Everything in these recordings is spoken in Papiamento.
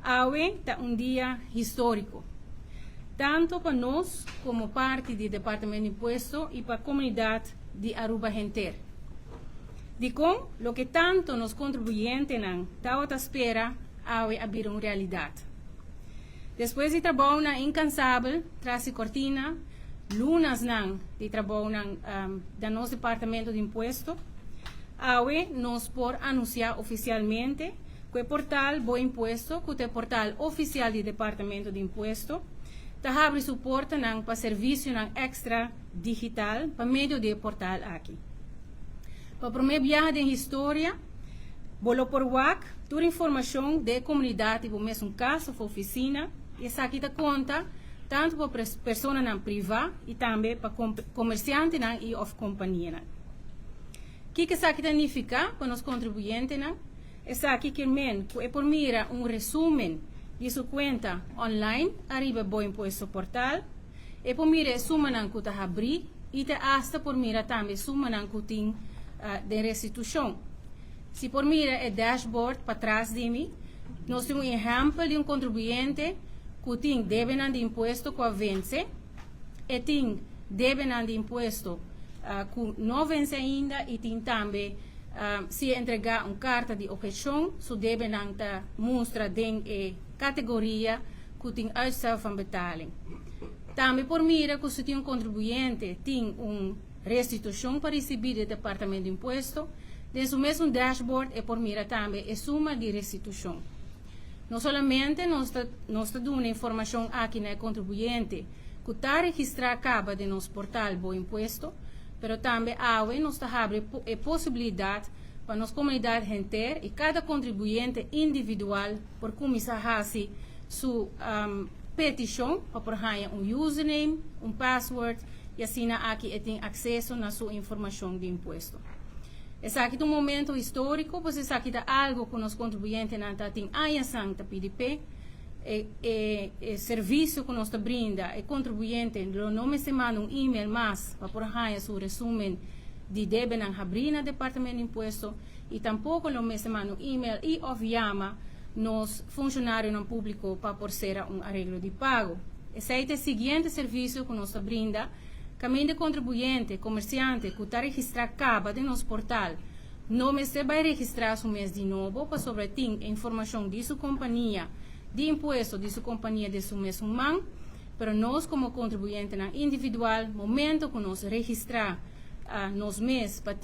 Awe ta un dia historico, tanto pa nos como parti di Departamento di Impuesto y pa comunidad di Aruba henter. Dicon loke tanto nos contribuyentenan tawata spera awe a bira un realidad. Despues di trabounan incansabel tras di cortina, lunasnan di trabounan den nos Departamento di Impuesto, awe nos por anuncia oficialmente cu e portal Bo Impuesto, cu ta e portal oficial di Departamento di Impuesto, ta habri su portanan pa servicionan extra digital pa medio di e portal aki. Pa prome biaha den historia, bo lo por wak tur informacion den e comunidad di bo mesun cas of oficina y esaki ta conta tanto pa personanan priva y tambe pa comerciantenan y of companianan. Kico esaki ta nifica pa nos contribuyentenan? Esaki kier men cu e por mira un resumen di su cuenta online ariba Bo Impuesto Portal, e por mira e sumanan cu ta habri y te hasta por mira tambe sumanan cu tin den restitucion. Si por mira e dashboard patras di mi, nos tin un ehempel di un contribuyente cu tin debenan di impuesto cu a vence, e tin debenan di impuesto cu no vence ainda y tin tambe si e entrega un carta di obhecion, su debenan ta mustra den e categoria cu tin uitstel van betaling. Tambe por mira cu si tin un contribuyente tin un restitucion pa ricibi di Departamento di Impuesto, den su mesun dashboard e por mira tambe e suma di restitucion. No solamente nos ta duna informacion aki na e contribuyente cu ta registra caba den nos portal Bo Impuesto, pero tambe awe nos ta habri e posibilidad pa nos comunidad henter y cada contribuyente individual por cuminsa haci su peticion pa por haya un username, un password y asina aki e tin acceso na su informacion di impuesto. Esaki ta un momento historico, pues esaki ta algo cu nos contribuyentenan tin aña ta pidi p'e, e servicio cu nos ta brinda, e contribuyente lo no mester manda un e-mail mas pa por haya su resumen di debenan habri na Departamento di Impuesto y tampoco lo mester manda un e-mail y of yama nos funcionarionan publico pa por cera un areglo di pago. Esey ta e siguiente servicio cu nos ta brinda. Caminda contribuyente, comerciante, cu ta registra caba den nos portal, no mester bay registra su mes di nobo, pasobra tin informacion di su compania, di impuesto di su compania den su mes man, pero nos como contribuyente individual, momento cu nos registra nos mes pa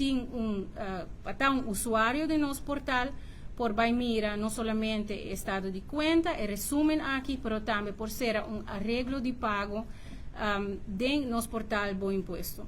un usuario di nos portal, por bay mira no solamente estado di cuenta, e resumen aki, pero tambe por cera un areglo di pago den nos portal Bo Impuesto.